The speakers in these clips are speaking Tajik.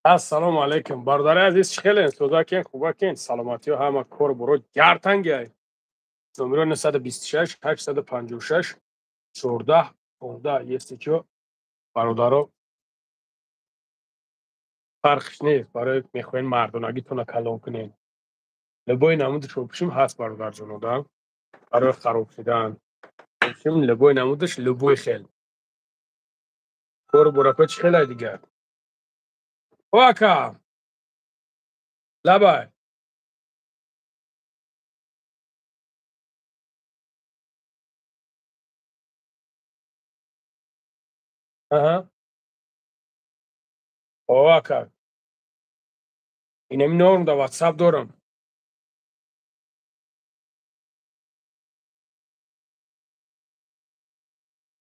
Ассалому алайкум, бародари азиз, чӣ хелен? Сӯзакен, хубакен, саломатиё, ҳама кор боро гартангай. Номеро 926 856 14 15. Если чё, бародаро, фарқш нест, барои мехоҳен мардонагитона калон кунен. Любой намудаш общим ҳаст, бародарҷоно, да? Барои хароб шудан. Общим любой намудаш, любой хел. Кор борако чӣ хелай дигар? О, ака! Лабай. Аҳа. О, ака. Инами норм да WhatsApp дорам.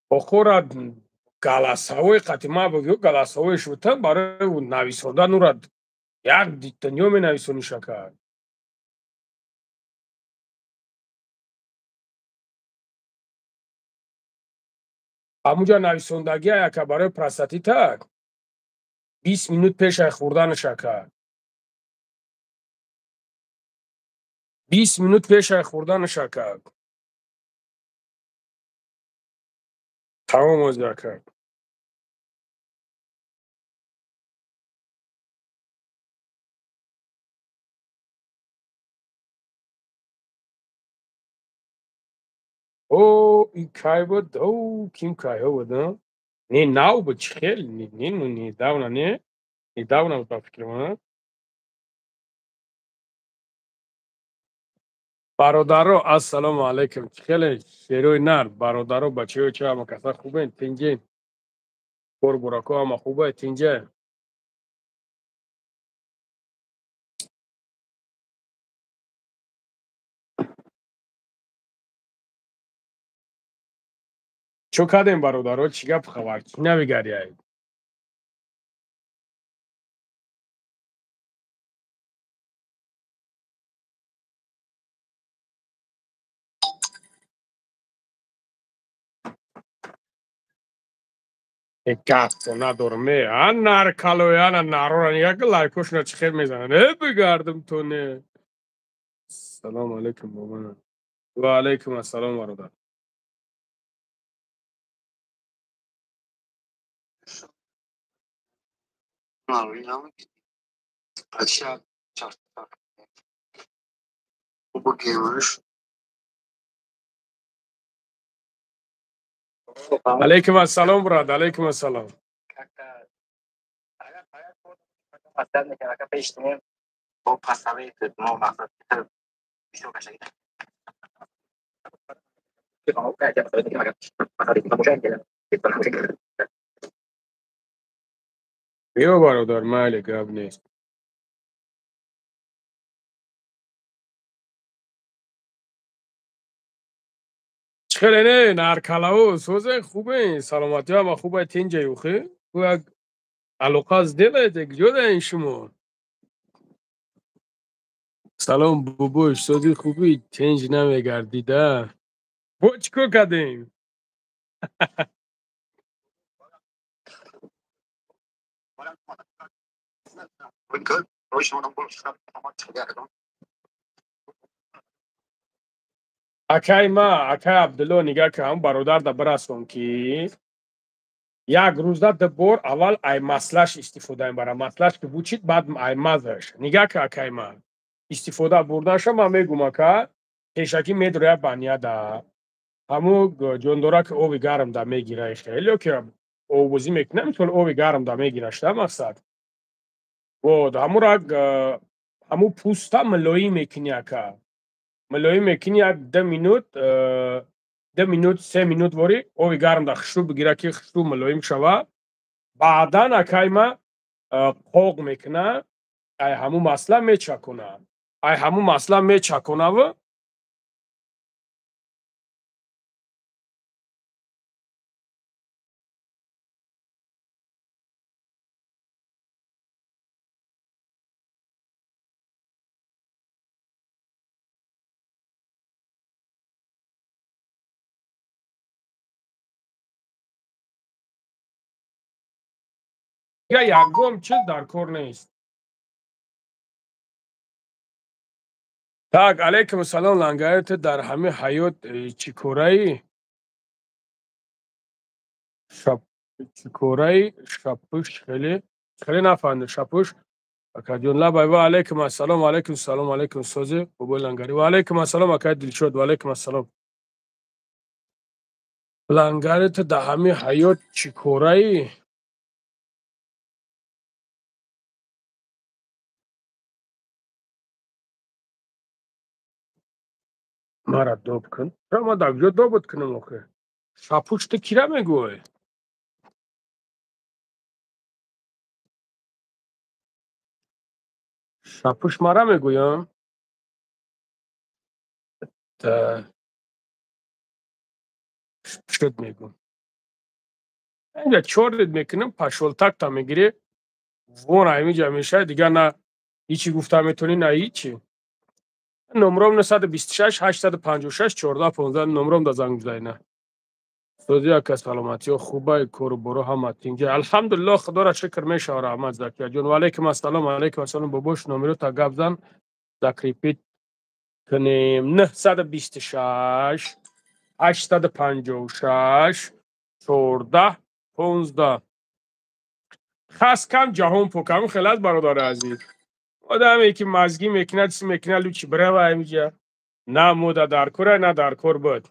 Охора голосовой қати ма бигӯ, голосовой шута барои нависондан ура як дунё менависониш, ака. Ҳамуҷа нависондагия, ака, барои простатита 20 минут пешай хӯрданаш, ака. 20 минут пешай хӯрданаш, ака. Тамом ози, ака. О, и кай буд? О, ким кайҳо буд, а? Не, нав буд, чӣ хел? Не, не, недавно, не? Недавно буд, ба фикри ман. Бародаро, ассалому алайкум. Чӣ хеле шерои нар, бародаро, бачаҳо, чӣ ҳама каса хубен, тинҷен? Кор бурако ҳама хубе, тинҷе? Чо кардем, бародаро, чӣ гап хабар, чӣ навигарияй? Э, гапто надорам, э, а наркалои, ана нарора нига ки лайкошона чӣ хел мезананд. Э, бигардам то не. Салому алайкум, бобана. Ва алайкум ассалом, бародар. Алейкум ассалом, брат, алейкум ассалом. Биё, бародар, майли, гап нест. Чӣ хеле не, наркалао, созе хубе, саломатиё ҳама хубе, тинҷе ухи? Як алоқа сделайте, где ин шумо? Салом, бобош, сози хубӣ, тинҷ намегардида. Бо чӣ кор кардем? Акай ма, акай Абдулло, нигаҳ ки ҳам бародарда бирасон ки як рӯзда ду бор аввал ай маслаш истифода мебарам. Маслаш ки бучид, баъд ай мазаш. Нигаҳ ки, акай ма, истифода бурдаша ман мегум, ака, пешакӣ медроя баняда. Ҳамун ҷондора ки оби гарм да мегира хел ё ки оббозӣ мекунам, мисол оби гарм да мегирашта мақсад. Вот, ҳамура ҳамун пӯста мулоим мекунӣ, ака. Мулоим мекунӣ як 2 минут, 2 минут, 3 минут ворӣ оби гарм да хушрӯ бигира ки хушрӯ мулоим шава. Баъдан, акай ма, қоқ мекуна, ай ҳамун масла мечакона. Ай ҳамун масла мечаконаву Ягон чиз дар кор нест. Так, алейкум салом, лангари, ту дар ҳамин ҳаёт чӣ кораи? Чӣ кораи? Шапуш хеле хеле нафаҳмидам. Шапуш акаҷон, лабай. Ва алейкум ассалом, алейкум салом, алейкум сози бобои лангари. Ва алейкум ассалом, акаи Дилшод, ва алейкум ассалом. Лангари, ту дар ҳамин ҳаёт чӣ кораи? Мара доб кун. Чаро ман дар куҷо добут кунам охир? Шапуш, ту кира мегӯй? Шапуш мара мегӯям? Шуд, мегӯм. Инҷа чордид мекунам, пашолтакта мегирӣ, вон ҳаминҷа мешавад, дигар на ҳичи гуфта метавонӣ, на ҳичи. Номром 926 856 14 15, номром да занг бизанед. Сози ака, саломатиҳо хубай, кору боро ҳама тинҷа? Алҳамдулиллоҳ, худоро шукр, мешава. Раҳмат, Закияҷон. Ва алейкум ассалом, алейкум ассалом. Бобош, номеро та гап зан, закрепить кунем. 926 856 14 15. Хас кам ҷаҳон покам хеле аст, бародари азиз. Одаме ки мазгӣ мекунад, чиз мекунад, лучше бирава ҳаминҷа. На мода дар кора, на дар кор буд.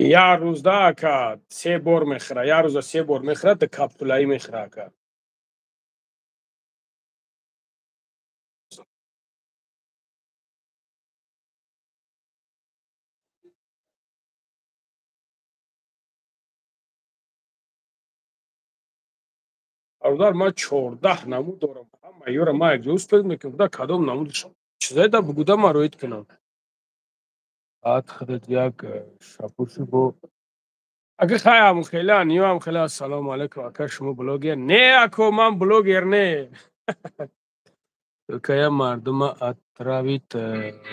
Як рӯзда, ака, се бор мехӯра, як рӯза се бор мехӯра, ду капсулаӣ мехӯра, ака. Бародар, ман 14 намуд дорам, ҳама ёра ман якҷо успед мекунам. Да кадом намуд чизае да бугуда, ман роид кунам. Баъд худат як шапуши бо ака хай ам хела ниё ам хела. Ассалому алайкум, ака, шумо блогер не? Ако, ман блогер не. Акая, мардума отравить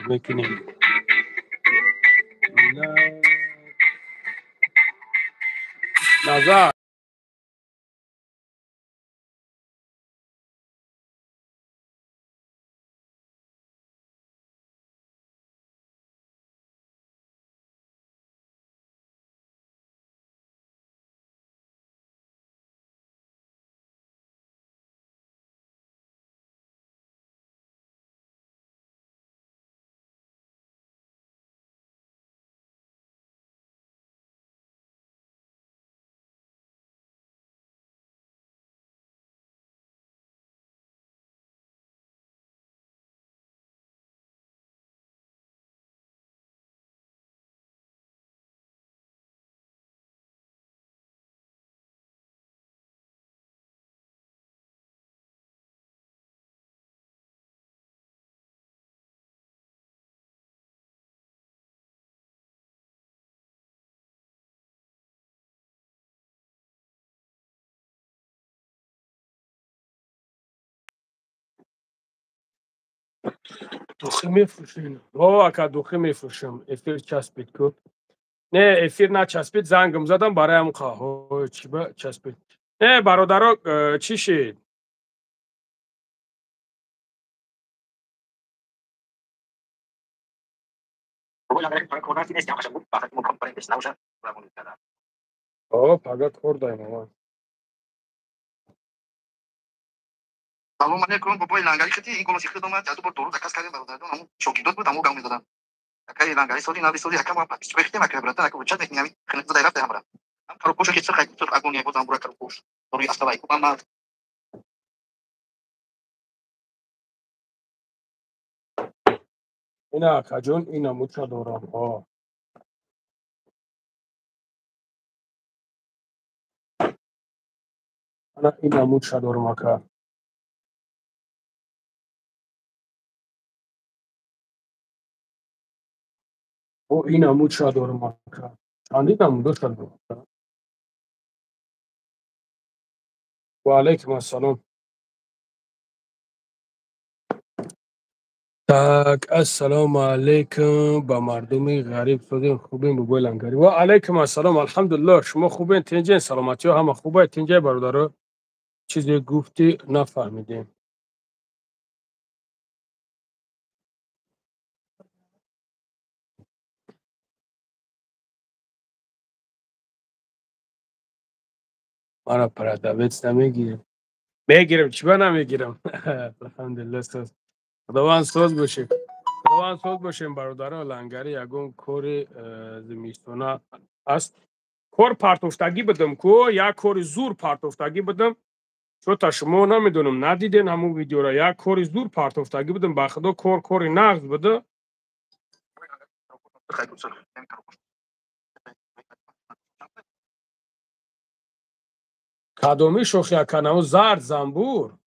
мекунем. Назар. Духи мефурӯшем? О, ака, духи мефурӯшам. Эфир часпид ку? Не, эфир начаспид, зангам задам барои ҳам чӣ ба часпид. Не, бародаро, чӣ шид? О, пага кор даем ама. Салом алейкум, бобои лангари, хити ин голоси хид омад, ду бор дору заказ кардем, бародарҷон, ҳамун шогирдот буд, ҳамун гав мезадам. Акаи лангари, соли нави соли ака, ма подписчик хитем, ака, братан, ака, чат мекунем, ҳамин хинат задай рафта ҳамра. Ҳам каропоша ки сирх сирх агония боз ҳам бура каропош. Доруи аставай ку ама. Ина, акаҷон, ина муча дорам. О. Ана ина муча дорам, ака. О, ин амуча дорам ака. Чандин намудоша дорам. Ва алайкум ассалом. Так, ассалому алайкум ба мардуми ғариб созем хубем бобои Лангарӣ. Ва алайкум ассалом, алҳамдулиллоҳ, шумо хубен, тинҷен, саломатиҳо ҳама хубай, тинҷай бародаро. Чизе гуфтӣ нафаҳмидем. Мара продавец намегирем. Мегирем, чиба намегирам? Алҳамдулиллоҳ, соз. Худованд соз бошем. Худованд соз бошем бародаро. Лангари ягон кори зимистона аст. Кор партофтагӣ будам ку, як кори зур партофтагӣ будам. Чота шумо намедонам, надиден ҳамун видеоро. Як кори зур партофтагӣ будам, ба худо кор кори нағз буда. Кадоми шохи ака, намо зард замбур?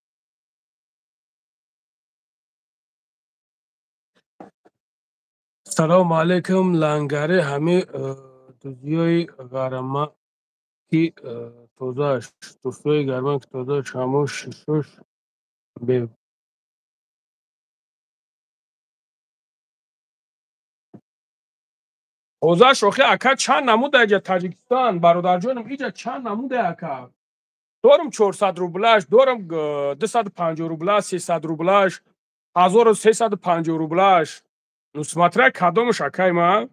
Салому алайкум, Лангари, ҳами дузиёи гарма ки тозааш, дузиёи гарма ки тозааш, ҳамо шишош бе тоза шохи ака чанд намуда иҷа Таҷикистон, бародарҷонам, иҷа чанд намуда ака? Дорум 400 рублаш, дорум 250 рублаш, 300 рублаш, 1350 рублаш. Ну смотря кадомаш акай ма.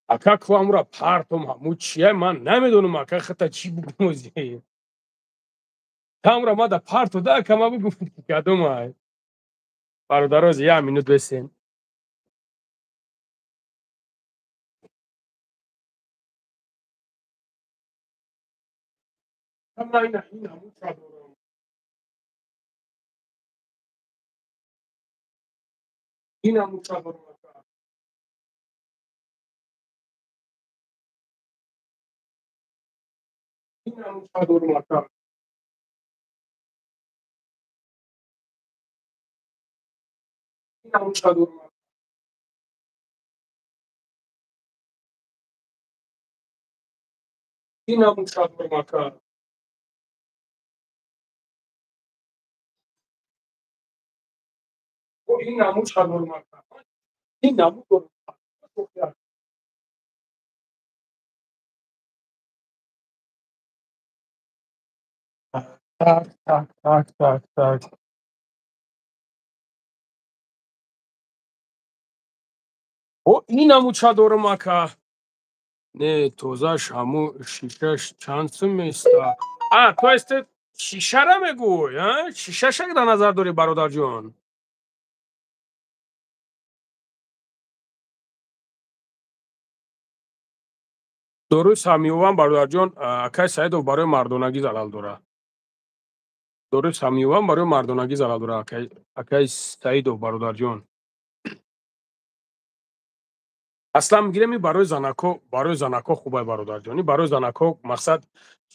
Ака ку амура партом ҳаму чия ман намедонам ака хата чӣ бугум. Тамра ма да парто да ака ма бугум кадом ай. Бародароз як минут бесен. Ин амуча дорам. Ин амуча дорам ака. Ин амуча дорам. Ин амуча дорам ака. Ин намуча дорам ака. Ин намуд дорам. Так, так, так, так, так. О, ин намуча дорам ака. Не, тозаш ҳаму шишаш чанд сум места. А, то есть шишара мегӯй, а? Шишаша дар назар дорӣ бародарҷон? Доруи самиёвам бародарҷон, акай Саидов барои мардонагӣ залал дорад. Доруи самиёвам барои мардонагӣ залал дорад, акай Саидов бародарҷон. Аслан мегирем ин барои занако, барои занако хубай бародарҷон. Ин барои занако мақсад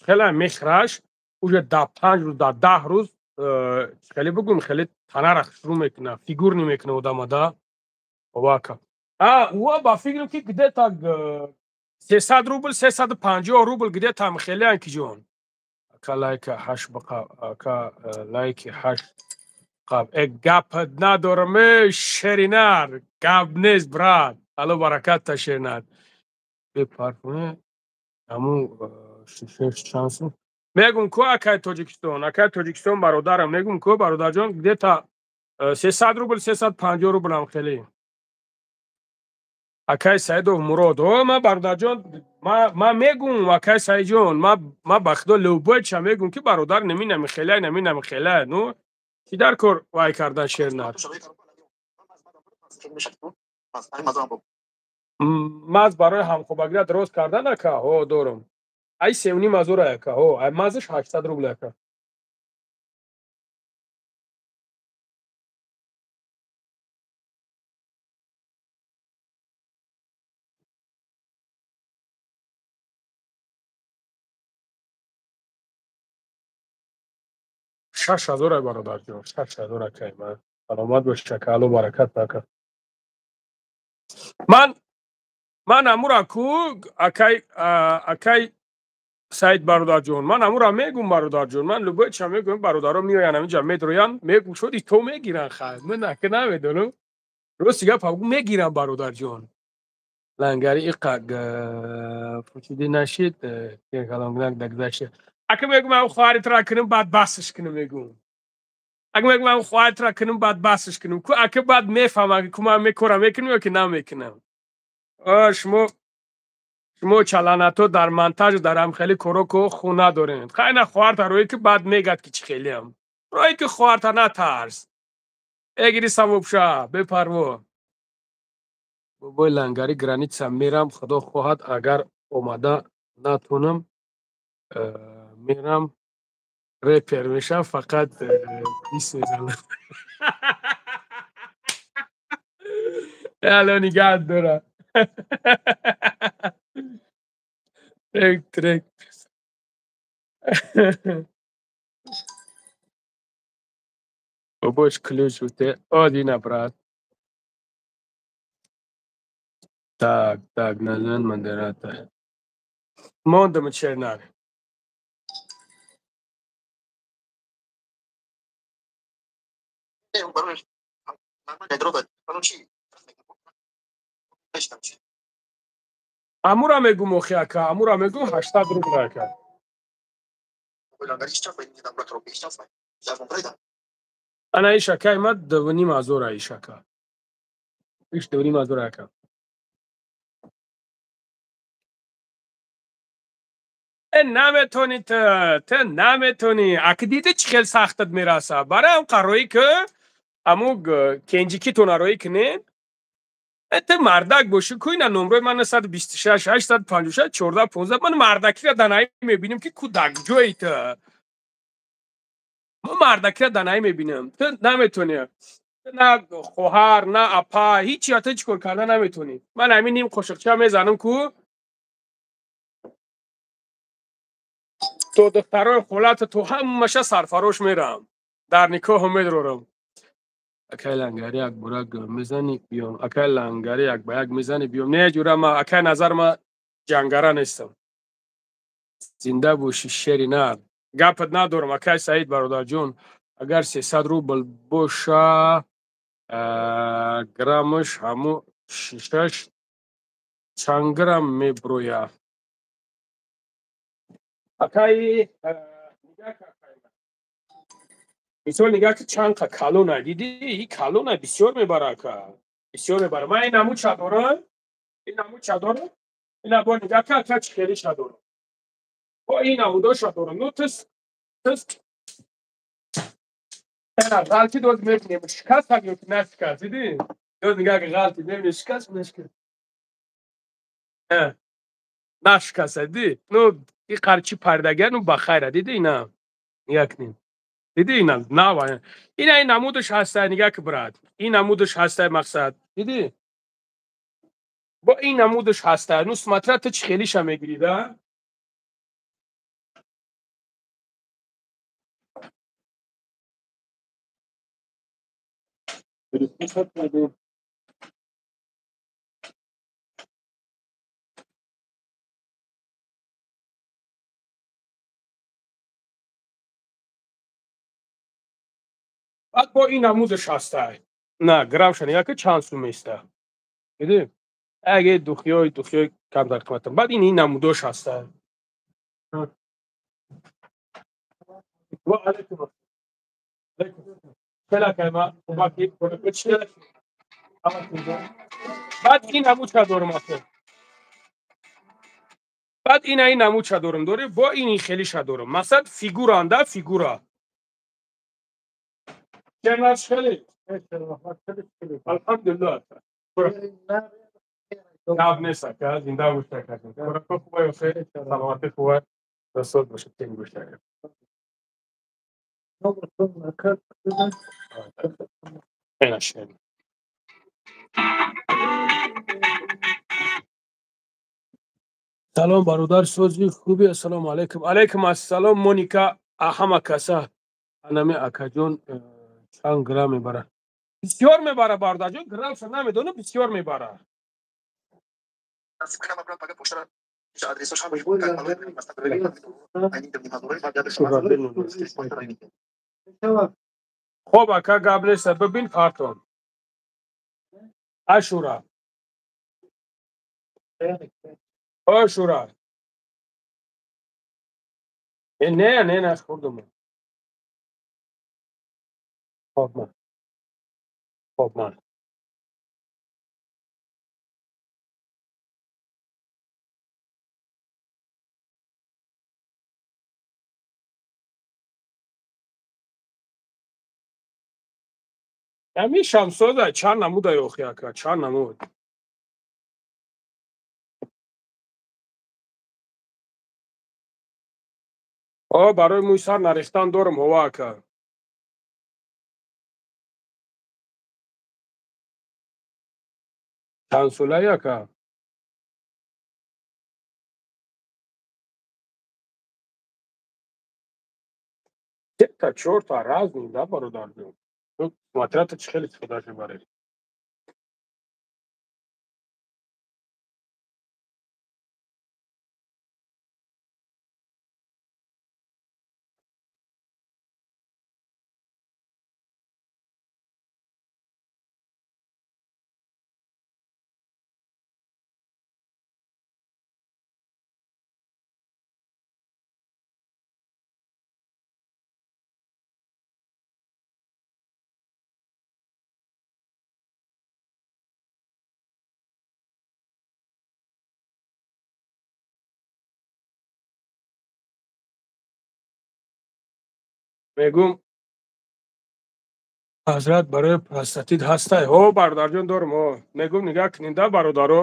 хеле мехраш, уже да 5 рӯз, да 10 рӯз хеле бугум, хеле танара шурӯъ мекунад, фигур намекунад одама да. Овака. А, уа ба фикрам ки где-то 300 рубл, 350 рубл где-то там хеле анкиҷон. Ака лайка 8 бақа, ака лайки 8 қаб. Э гап надорам, э шеринар, гап нест брат. Алло баракат та шеринар. Бе парфюме ҳамун шишаш чанд сум? Мегум ку акай Тоҷикистон, акай Тоҷикистон бародарам, мегум ку бародарҷон где-то 300 рубл, 350 рубл ҳам хеле. Акай Саидов Мурод. О, ма бародарҷон, ма мегум акай Саидҷон, ма ба худо любой ча мегум ки бародар наминами хеле, наминами хеле. Ну, чӣ дар кор вай кардан шернар? Маз барои ҳамхобагиро дроз кардан ака? Ҳо, дорум. Ай 3.5 ҳазор ака, ҳо, ай мазаш 800 рубл ака. 6000 ай бародарҷон, 6000 акай ман. Саломат бош, ака, Алло баракат ака. Ман амура ку акай акай Саид бародарҷон, ман амура мегум бародарҷон, ман любой ча мегум, бародаро меоянд ҳаминҷа медроянд, мегум шуди то мегиранд хай. Ман ака намедонам. Рости гап ҳам мегирам бародарҷон. Лангари иқа пучиди нашид, калонгнак дагзашт. Ака мегум ам хоҳари тра кунам, баъд басш кунам мегум. Ака мегум ам хоҳари тра кунам, баъд басш кунам. Ку ака баъд мефаҳмам ку ман мекорам мекунам ё ки намекунам. Шумо чаланато дар монтаж дар ҳамхели коро ку хун надоред. Хай на хоҳарта рӯе ки баъд мегад ки чӣ хелиам. Рӯе ки хоҳарта натарс. Эгири савобша, бепарво. Бобои лангари граница мерам, худо хоҳад, агар омада натонам, мерам репер мешам, фақат дис мезанам. Алло нигаҳ дора. Трек, трек. Бобош ключ уте. Одина, брат. Так, так, назан модератор. Мондам чернар. Амура мегум охи ака, амура мегум 80 рубл ака. Ана иш акай ма 2,5 ҳазор иш ака. Иш 2,5 ҳазор ака. Наметонӣ ту наметонӣ. Аки диди чӣ хел сахтат мераса. Барои ам қароӣ ки аму кенҷикитона роӣ кунед. Ту мардак бошӣ ку ина номрои ман 926 856 14 15 ман мардакиро данаӣ мебинем ки ку дар ҷои ту. Ман мардакиро данаӣ мебинам. Ту наметонӣ. Ту на хоҳар, на апа, ҳеҷ ту чӣ кор карда наметонӣ. Ман ҳамин ним қошиқча мезанам ку то духтарои холата то ҳамаша сарфарош мерам. Дар никоҳам медрорам. Акай лангари як бурак мезани биём. Акай лангари як ба як мезани биём. Не ҷура ма акай назар ма ҷангара нестам. Зинда бошӣ шери нар. Гапат надорам акай Саид бародарҷон. Агар 300 рубл боша, граммаш ҳаму шишаш чанд грамм меброя? Акай мисол нигаҳ ки чанд қа калона диди, и калона бисёр мебара ака. Бисёр мебара. Ман ин амуча дорам, ин амуча дорам. Ина бо нигаҳ ки ака чӣ хелиша дорам. Бо ин амудоша дорам. Ну тис тис ина ғалти доз мебинем. Шикаст ё ки нашикаст, диди? Доз нигаҳ ки ғалти мебинем шикаст нашикаст. Нашикаст, диди? Ну и қарчи пардагия ну ба хайра, диди ина? Нигаҳ кунед. Диди ина нава. Ина ин намудаш ҳаста, нигаҳ ки брат. Ин намудаш ҳаста мақсад. Диди? Бо ин намудаш ҳаста. Ну смотря ту чӣ хелиша мегирӣ, да? Баъд бо ин намудаш ҳаста. На, грамша нигаҳ ки чанд сум места. Диди? Аге духиёи камтар қиматам. Баъд ин намудош ҳаста. Ва алайкум ассалом. Баъд ин намудша дорам ахе. Баъд ина ин намудша дорам дори, бо ин хелиша дорам. Мақсад фигуранда фигура. Чернаш хеле. Алҳамдулиллаҳ. Гап нест ака, зинда бош ака. Хӯроко хубай охе, саломатӣ хубай. Дастот бошад, тинг бош ака. Салом бародар, сози хуби, ассалому алайкум. Алайкум ассалом Моника, ҳама каса. Анами акаҷон, чанд грамм мебара? Бисёр мебара, бародарҷон, граммша намедонам, бисёр мебара. Насиб кунам, брат, пага поштара адресош ҳам. Хоб, ака, гап неста, бибин, фартон ашура ашура. Не, не, не, хурдум. Хоб, ман, хоб, ман. Ҳамин Шамсоза чанд намуда охи, ака, чанд намуд? О, барои мӯи сар нарехтан дорам, ҳова, ака. Чандсолаи, ака? Сета, чорта, разный да, бародарҷон, смотря ту чӣ хеле истифода мебаред. Мегум, ҳазрат, барои простатит ҳастай? Ҳо, бародарҷон, дорам. Ҳо, мегум, нигаҳ кунинда, бародаро,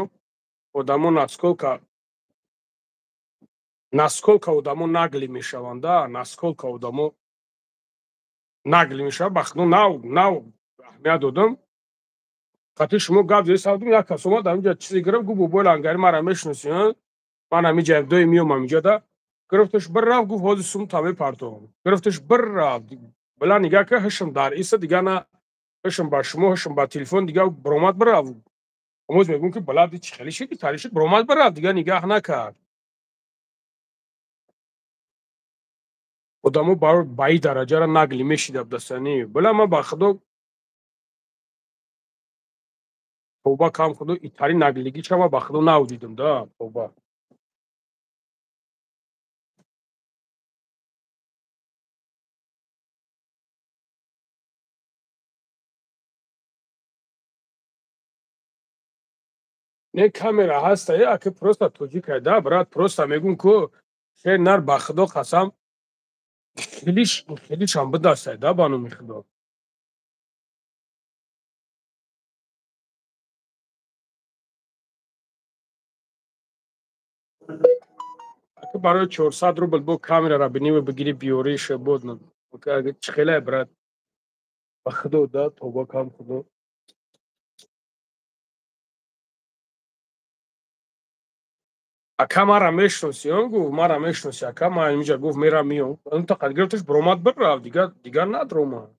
одамо насколько одамо наглый мешаванда, насколько одамо наглый мешаванд. Ба худо, нав нав аҳамият додам. Қати шумо гап зесавдум, як кас омад аминҷа, чизе гирифт, гуфт: «Бобои Лангари, мара мешиноси? Ман аминҷа доим миём аминҷада». Гирифташ бир рафт, гуфт: «Ҳозир сум та мепартом». Гирифташ бир рафт. Била, нигаҳ ка, ҳишм дар иса дига, на ҳишм ба шумо, ҳишм ба телефон, дига биромад бирафт. Омоз мегӯм, ки била, чӣ хеле шиди, тари шид, биромад бирафт, дига нигаҳ накард. Одамо ба и дараҷара наглый мешида будастани. Била, ман ба худо тавба кам, худо, итари наглый гӣ чама ба худо нав дидам да, тавба. Не, камера ҳаста, аки, просто тоҷикай да, брат, просто мегӯм ку, шер нар, ба худо қасам, хелиш хелишам бидастай да, ба номи худо. Аки, барои 400 рубл бо камерара биниву бигири, биёри, шебод чӣ хелай, брат, ба худо да, тавба кам, худо. Ака, мара мешиноси? Он гуфт: «Мара мешиноси, ака, ман инҷа», гуфт, «мерам, миём». Тақат гирифташ, биромад, бирафт, дига дигар надромад.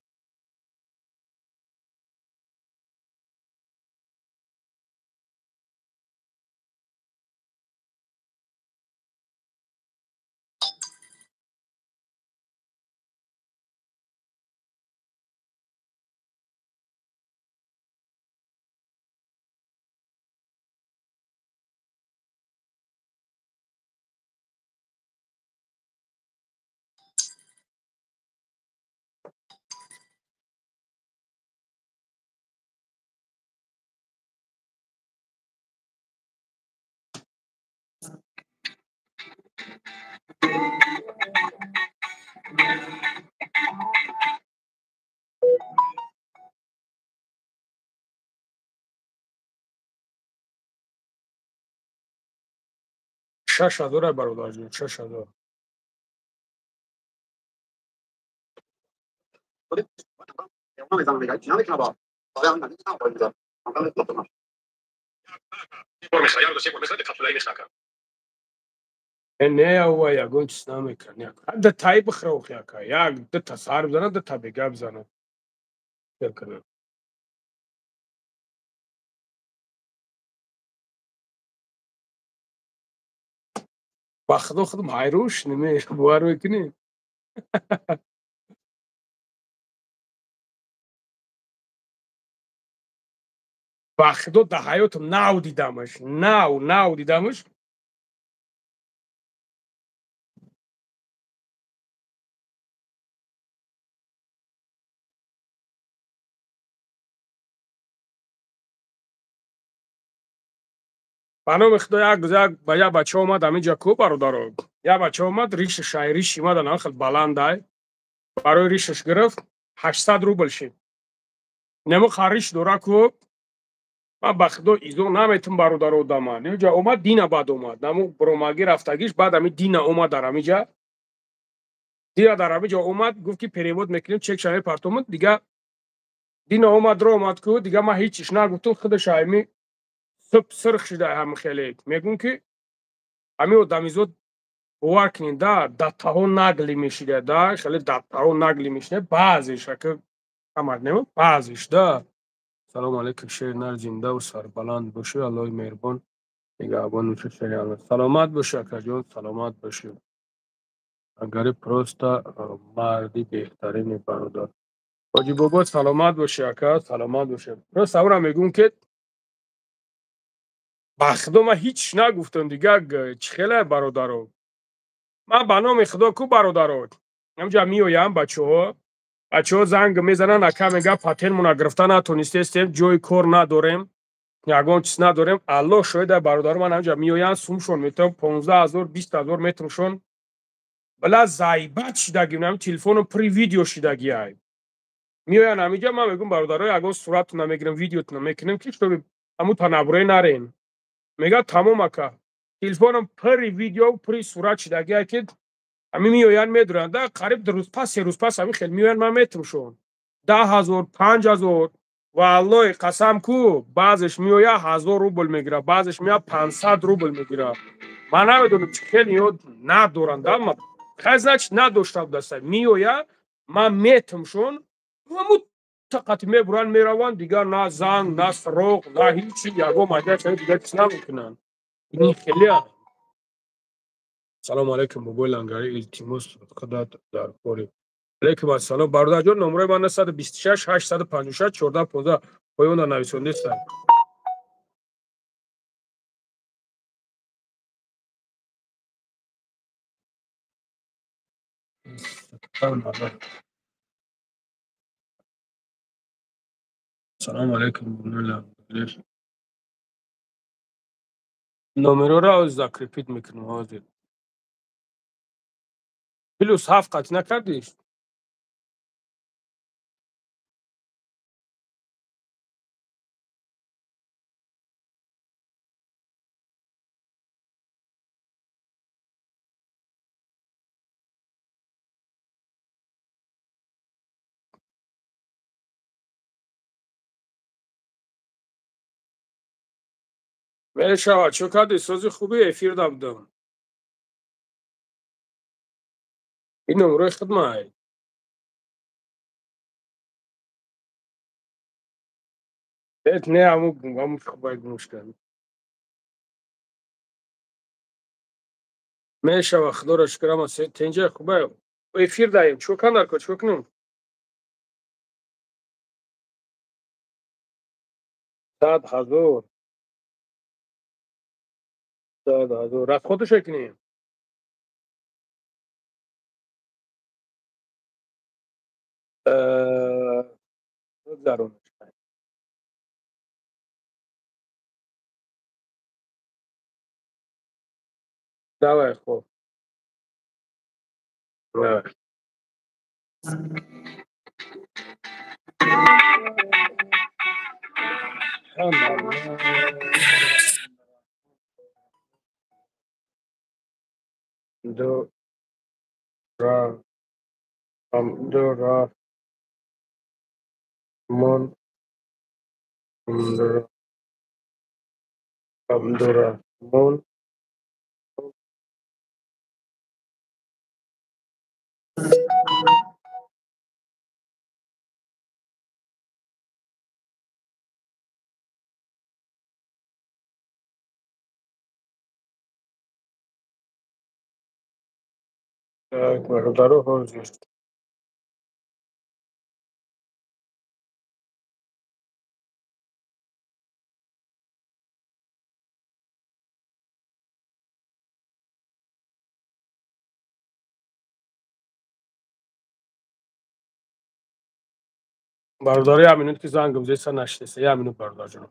6000, бародарҷон, 6000. Не, ава ягон чиз намекунад. Да тай бихӯра охи ака. Як дута сар бизана, дута бега бизана. Ба худо худам ҳайрон шудем, бовар мекунӣ? Ба худо дар ҳаётам нав дидамаш, нав дидамаш. Ба номи худо як рӯз як бача омад ҳаминҷа ку бародаро. Як бача омад, ришаш ай риши омада на хел баландай. Барои ришаш гирифт 800 рубл шид. Немо хариш дора ку. Ман ба худо изо наметум бародаро одама. Инҷа омад дина баъд омад. Намо буромагӣ рафтагиш баъд ҳами дина омад дар ҳаминҷа. Дина дар ҳаминҷа омад, гуфт ки перевод мекунем, чекша мепартомад. Дига дина омад ро омад ку, дига ман ҳеҷ чиш нагуфтум, худаш ҳами суб сирх шуда ҳами хеле. Мегӯм ки ҳами одамизод бовар кунед да, даттаҳо нагли мешида да, хеле даттаҳо нагли мешида, баъзеш ака ҳамаш нема, баъзеш да. Салом алейкум, шери нар зиндаву сарбаланд бошӣ, Аллоҳи меҳрубон нигаҳбон бошӣ, шери Аллоҳ. Саломат бошӣ акаҷон, саломат бошӣ. Агари просто марди беҳтарини бародар. Ҳоҷи бобо саломат бошӣ ака, саломат бошӣ. Просто авра мегӯм ки ба худо ман ҳеҷ нагуфтам дигар чӣ хеле бародаро. Ман ба номи худо ку бародаро. Ҳамҷа меоям бачаҳо. Бачаҳо занг мезананд, ака мега патентмона гирифта натонистестем, ҷои кор надорем, ягон чиз надорем. Аллоҳ шоҳида бародаро, ман ҳамҷа меоянд, сумшон метавон 15 000, 20 000 метршон. Бала зайбат шидаги, ҳам телефоном при видео шидаги ай. Меоянд ҳаминҷа, ман мегӯм бародаро, ягон суратона мегирем, видеотона мекунем ки шумо ҳамун танабурӣ нарен. Мега тамом ака. Телефоном при видео, при сурат шидаги ай ки ҳамин меоянд медуранд да, қариб 2 рӯз пас, 3 рӯз пас ҳамин хел меоянд, ман метрушон. 10 000, 5 000. Ва Аллоҳи қасам ку, баъзеш меояд 1000 рубл мегирад, баъзеш меояд 500 рубл мегирад. Ман намедонам чӣ хел ёд надоранд да, хай значит надошта будаста. Меояд, ман метмшон, ҳамун тақати мебуранд, мераванд, дигар на занг, на суроғ, на ҳеҷ чи, ягон майда дигар чиз намекунанд. Ин хеле. Салом алейкум, бобои Лангари, илтимос худат дар кори. Алейкум ассалом, бародарҷон, номраи ман 926 856 14 15 поёнда нависондестам. Салом алейкум, бобои Лангари. Номероро ҳозир закрепить мекунам ҳозир. Плюс 7 қатъ накардиш? Мешавад, чӣ кардӣ? Сози хуби эфир дабудам. Ин номрои хидмай. Не, ҳамун хубай гумш кардам. Мешава, худоро шукр, ама тенҷа хубай. Эфир даем, чӣ кан дар кор, чӣ кунем? 100 000. 100 000. Расходуша кунем. Гузаронаш. Давай, хоб. Давай. Ду ра Абдурахмон Абдурахмон. Так, бародаро, ҳозир. Бародаро, як минут, ки зангам зеса наштеса. Як минут, бародарҷонам.